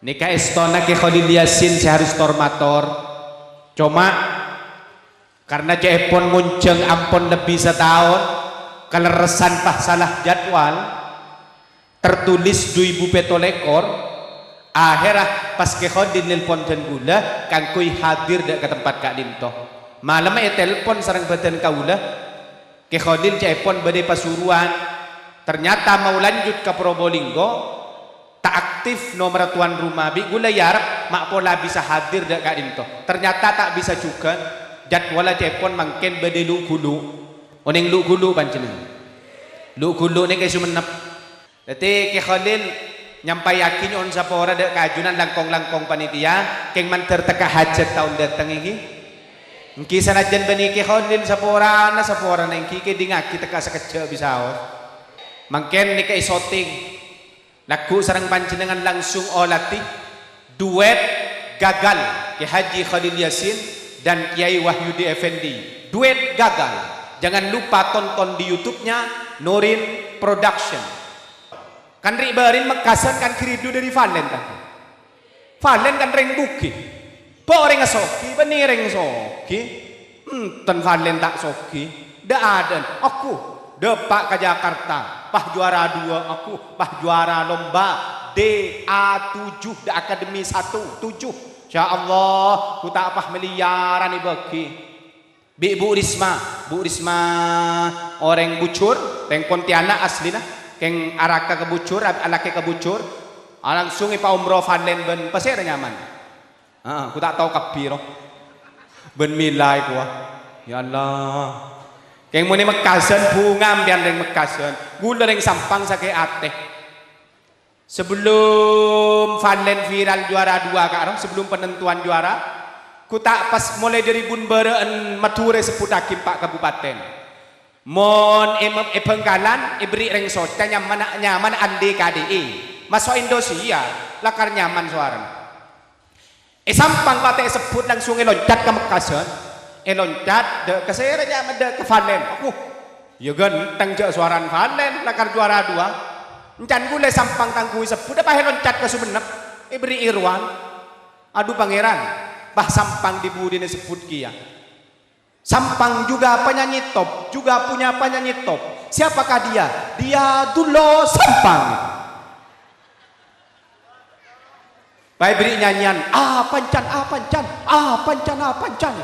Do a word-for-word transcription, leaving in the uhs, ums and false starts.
Nèka èstona Kè Kholil Yasin sè harus tor-mator. Coma, karna ca'èpon ngonjhâng ampon lebbi sataon, kalerressan pas sala jadwal, tertulis du èbu pètto lèkor, ahèrra pas Kè Kholil nelpon dân kaulâ kaangghuy hadir dâ' ka tempat ka'dinto. Malemma ètelpon sareng bâdân kaulâ, Kè Kholil ca'èpon bâdâ pasuruwan, ternyata mau lanjut ka Probolinggo, ta' aktif nomerra towan roma, bi' kaulâ èarep ma' pola bisa hadir dâ' ka'dinto. Ternyata ta' bisa jhughân, jadwalla ca'èpon mangkèn bâdâ lu'-ghulu'. Onèng lu'-ghulu' panjhennengngan? Lu'-ghulu' nèka è Songennep. Dâddhi Kè Kholil nyampayaghi nyo'on sapora dâ' ka ajunan langkong-langkong panitia, kèng mandhâr tekka hajhât taon dâteng ènggi. Ènggi sanajjân bânnè Kè Kholil saporana, saporana ènggi kèdingngaghi tekka sakejjhâ' bisaos. Mangkèn nèka èsoting. Lagghu' sareng panjhennengngan langsung oladhi duet gagal Kè Haji Kholil Yasin dan Kiai Wahyudi Effendi. Duet gagal. Jangan lupa tonton di YouTube-nya Nurin Production. Kan ri'-bâri' mekkasân kan ghi' ridhu dâri Valen, kan? Valen kan rèng bughi. Bâ' orèng soghi, bânnè rèng soghi. Enten Valen ta' soghi. Dâ'-adâ'ân, aku dâpa' ka Jakarta, pas juara dua aku, pas juara lomba D A tujuh, dâ' akademi satu, tujuh. Insya Allah, ku ta' pas miliyaran èbâghi. Bi' Bu Risma, Bu Risma orèng Bujur, rèng Pontianak asllina, kèng araka ka Bujur, ab-, alakè ka Bujur, a, langsung èpaomroh Valen bân pasèra nyaman. Heeh, ku ta' tao kabbhi, ro. Bân mèla è kowa. Ya Allah. Kèng mon è Mekkasân, bhunga sampèyan rèng Mekkasân. Kaulâ rèng Sampang sakè' atè. Sabellunna Valen viral juara dua, Ka', ro, sabellunna panentowan juara, ku ta' pas molaè dâri bun bârâ'ân Madhurâ èsebbhuttaghi empa' kabupaten. Mon è, è Bhângkalan èberri' rèng Soca nyamana, nyamana Andi K D I. Maso' Indosiar, lakar nyaman sowarana. È Sampang patè èsebbhut langsung èloncat ka Mekkasân. Èloncat dâ' ka sèra nyamana dâ' ka Valen. Wah, ya ghântheng jhâ' sowarana Valen, lakar juara dua. Èncan kaulâ è Sampang tangghu èsebbhut, pas èloncat ka Songennep, èberri'i rowan. Adhu Pangèran, pas Sampang dhi-budhina èsebbhut kèya. Sampang juga penyanyi top, juga punya penyanyi top. Siapakah dia? Dia Dulo Sampang. Pas èberri' nyanyian, "Apancan, apancan, apancan, apancan."